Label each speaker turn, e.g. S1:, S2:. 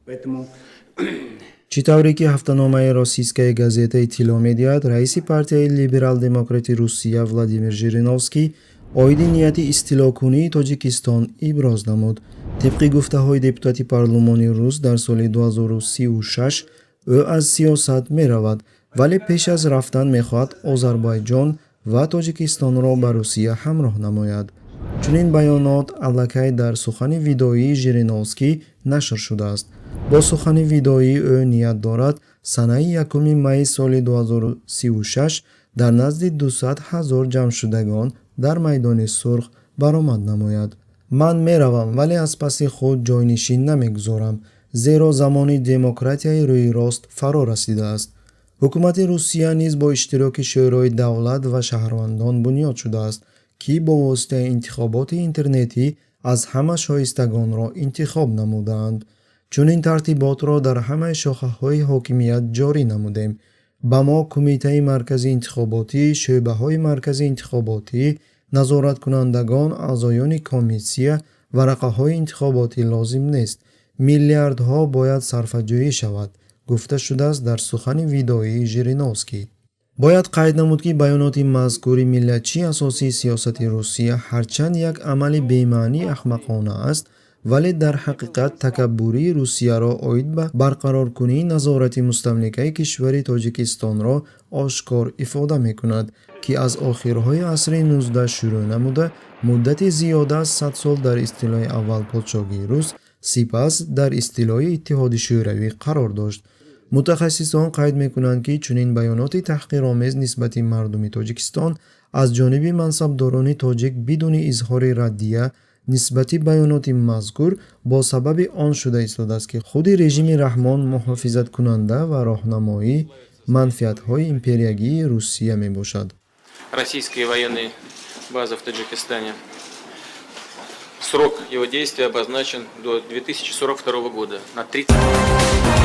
S1: Поэтому
S2: Чӣ тавре ки ҳафтаномаи «Российская газета» иттилоъ медиҳад, раиси партияи Либерал-демократи Русия Владимир Жириновский оиди нияти истилокунии Тоҷикистон иброз намуд. Тибқи гуфтаҳои депутати парлумони рус, дар соли 2036 ӯ аз сиёсат меравад, вале пеш аз рафтан мехоҳад Озарбойҷон ва Тоҷикистонро ба Русия ҳамроҳ намояд. Чунин баёнот аллакай дар сухани видоии Жириновский нашр шудааст. Бо сухани видоӣ ӯ ният дорад санаи 1 майи соли 2036 дар назди 200 ҳазор ҷамъшудагон дар Майдони Сурх баромад намояд. «Ман меравам, вале аз паси худ ҷойнишин намегузорам, зеро замони демократияи рӯи рост фаро расидааст. Ҳукумати Русия низ бо иштироки шӯрои давлат ва шаҳрвандон бунёд шудааст, ки бо воситаи интихоботи интернетӣ аз ҳама шоистагонро интихоб намудаанд. Чунин тартиботро дар ҳамаи шохаҳои ҳокимият ҷорӣ намудем. Ба мо Кумитаи марказии интихоботӣ, шӯъбаҳои марказии интихоботӣ, назораткунандагон, аъзоёни комиссия, варақаҳои интихоботӣ лозим нест. Миллиардҳо бояд сарфаҷӯӣ шавад», гуфта шудааст дар сухани видоии Жириновский. Бояд қайд намуд, ки баёноти мазкури миллатчии асосии сиёсати Русия ҳарчанд як амали бемаънии аҳмақона аст, вале дар ҳақиқат такаббурии Русияро оид ба барқароркунии назорати мустамликаи кишвари Тоҷикистонро ошкор ифода мекунад, ки аз охирҳои асри 19 шурӯъ намуда, муддати зиёда аз 100 сол дар истилои аввал Подшоҳии Рус, сипас дар истилои Иттиҳоди Шӯравӣ қарор дошт. Мутахассисон қайд мекунанд, ки чунин баёноти таҳқиромез нисбати мардуми Тоҷикистон аз ҷониби мансабдорони тоҷик бидуни изҳори раддия нисбати баёноти мазкур бо сабаби он шуда истодааст, ки худи режими Раҳмон муҳофизаткунанда ва роҳнамои манфиатҳои империягии Русия мебошад.
S3: Российские военные базы в Таджикистане. Срок его действия обозначен до 2042 года, на 30.